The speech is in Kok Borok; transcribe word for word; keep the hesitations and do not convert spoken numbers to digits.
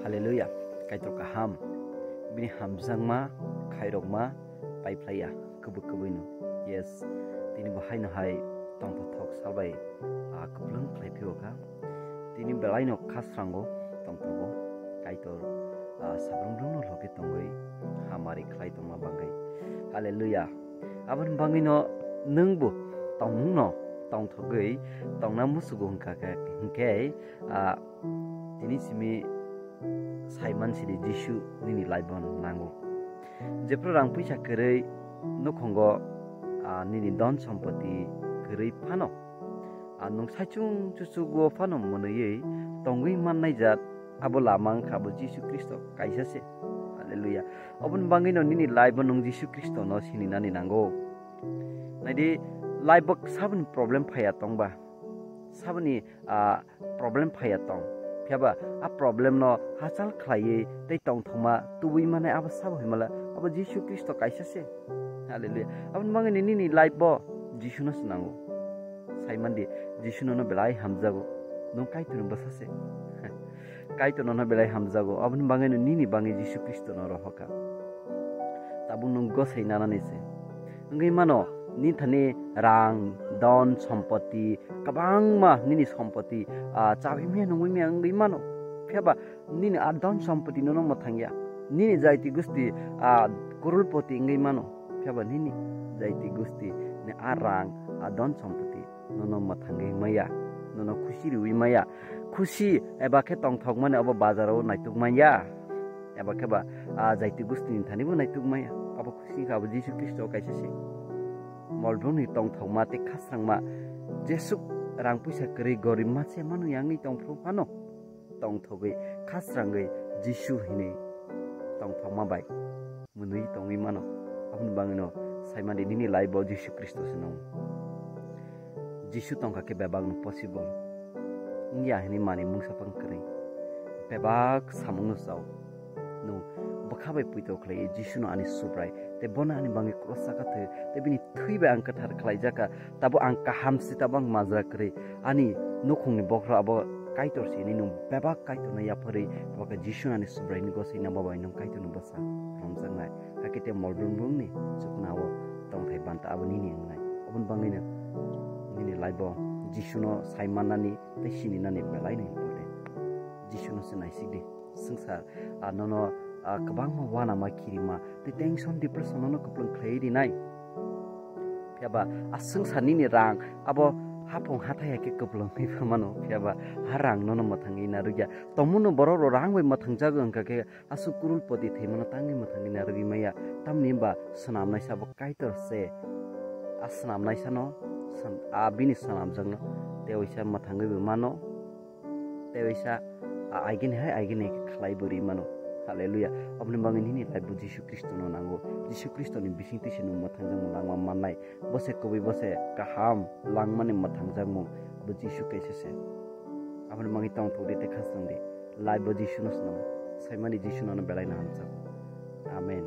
Hallelujah. Kaitor kaham. Bini hamjakma, khairokma, paiphlaiya. Kubui kubui no. Yes. Tini bo haino hai tongthok thok salbai, ah, kuplung khlai phio kha. Tini belai no khasrango tongthogo. Kaitor, ah, sabrung brung no logi tongoi hamari khlai tongma bangwi. Hallelujah. Aboni bangwi no nwng bo tongmung no tongthogwi tongna musugo hwnkha khe, hwnkhe, ah, tini simi saiman sidi Jisu nini life-o nango. Jephru rang puisa kwrwi nukhungo, ah, nini don sompoti kwrwi phano, ah, nwng saichung chuchugo phano mwnwiwi tongwi mannai jat abo lama wngkha abo Jisu Khristo kaisa se. Hallelujah. Oboni bangwino nini life-o nwng Jisu Khristono sininani nango. Naidi, life-o saboni problem phaiya tongba, saboni, ah, problem phaiya tong. Phiyaba a problem no hachal khlaiwi tei tongthokma tubui mane abo sabo hinmale abo Jisu Khristo kaisa se. Hallelujah. Aboni bagwi nini life bo Jisu no swnango. Saimandi Jisu nono belai hamjago. Nwng Kaitorni bwsa se. Kaitor nono belai hamjago. Aboni bagwi no nini bagwi Jisu Khristo no rohoka. Tabuk nwng gosai nanani se. Wngwi mano, nini thani rang, don, sompoti, kwbangma nini sompoti, ah, chawi miya nungwi miya wngwi mano. Phiyaba nini a don sompoti nono mwthangya. Nini jaiti gusti, ah, kurulpoti wngwi mano. Phiyaba nini jaiti gusti ni a rang, a don sompoti nono mwthangwi maya, nono khusi riwi maya. Khusi eba khe tongthokmani abo bazaro naituk manya. Eba khe ba, ah, jaiti gusti ni thani bo naituk maya. Abo khusi kha abo Jisu Khristo kaisa se. Molbrumni tongthokma tei khasrangma jesuk rang puisa kwrwi gorib ma se manu yangwi tongphru phano tongthogwi khasrangwi Jisu hinwi tongthokma bai mwnwi tongwi mano. Aboni bagwino saimani nini life-o Jisu Khristo se nung. Jisu tongkha khe bebak no possible. Wngya hinwi mani mungsa phang kwrwi. Bebak samung no chao. Nung bwkha bai puito khlai Jisu no ani Subrai. Tei bono ani bagwi cross saka thwi. Tei bini thwi bai ang kwthar khlai jaka. Tabo ang kaham si tabo ang majra kwrwi. Ani nukhungni bokhro abo Kaitor se hinwi nung bebak Kaitor no yapharwi. Abo khe Jisu no ani Subrai ni gosai nangma bai nung Kaitor no bwsa romjaknai. Hakhe tei molbrum brum ni chukna o tongthai banta abo nini wngnai. Oboni bagwi no nini life o Jisu no sai mannani tei sini nani belai no important. Jisu no se naisik di. Swngchar, ah, nono, ah, kwbangma uanama kirima tei tension depression nono kwplwng khlaiwi rinai. Phiyaba a swngchar nini rang abo haphung hathai hai khe kwplwng wngwi pha mano. Phiyaba ha rang nono mwthangwi narwkya. Tongmungno borok rok rang bai mwthangjago wngkha khe aswk kurulpoti thwimano tangwi mwthangwi narwgwi maya. Tamni hwnba swnamnaisa bo Kaitor se. A swnamnaisano, swn-, a bini swnamjakno tei waisa mwthangwi bo mano. Tei waisa a agini hai agini khe khlai bo ri mano. Hallelujah. Aboni bagwi nini life bo Jisu Khristono nango. Jisu Khristoni bisingtwi se nwng mwthangjakmung langma mannai. Bo se kubui, bo se kaham langmani mwthangjakmung. Abo Jisu kaisa se. Aboni bagwi tongthok di tei khasang di. Life bo Jisu no swnam. Saimani Jisu nono belai no hamjago. Amen.